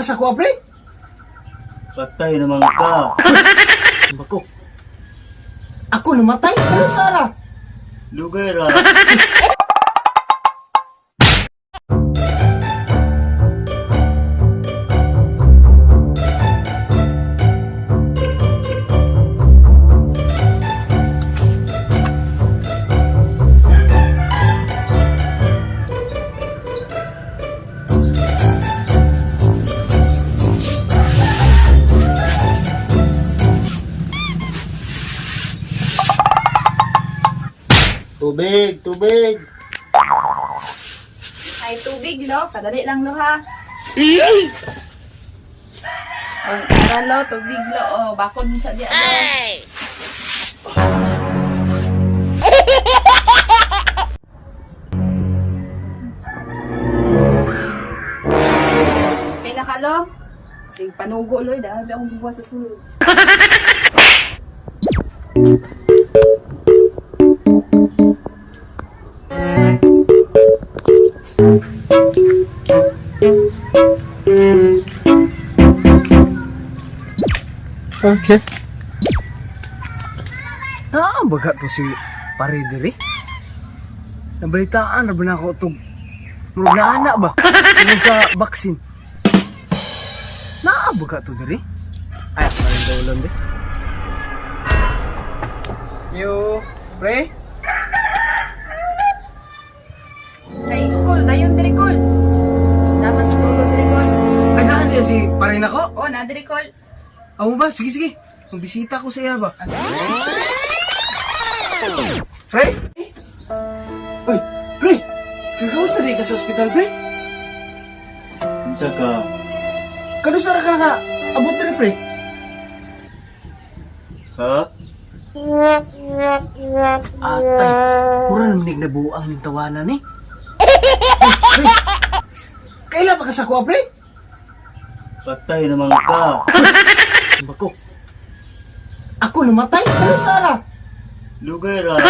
ka sa kuha, pre? Patay naman ka. Bako. Ako namatay? Ano, Sara? Dugay ra. Tubig, tubig. Ay, tubig, lo. Kadali lang, lo, ha? Oh, tara, lo. Tubig, lo. Oh, bakod mo sa diya, lo. Kay naka, lo. Sige, panugo, lo. Dahil akong buwa sa sulod. Okay. Ah, baga to si pare diri. Nabalitaan na ba na ako itong murag na anak ba? Tungod sa vaccine. Naa baga to diri? Ay, parang daulan di. Yo, pre? Ay, cool. Dayon, diri, cool. Damas, tulo, diri, cool. Ay, naan niya si pare nako? Oh, na, diri, cool. Amo ba? Sige, sige. Magbisita ko sa iya ba? Ah, sige. Pre? Uy, pre! Kagawas na di ka sa ospital, pre? Unsa ka? Kanusa ra ka naka abot diri, pre? Ha? Atay, mura naman nig nabuang ning tawanan eh. Uy, pre! Kaila pa ka sa kuha, pre? Patay naman ka. Bako. Ako namatay? Ano, Sara? Dugay ra.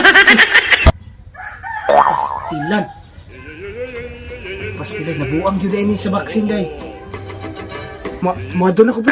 Pastilan. Pastilan, nabuang yun ni sa vaccine, day. Ma, ma doon ako, pre.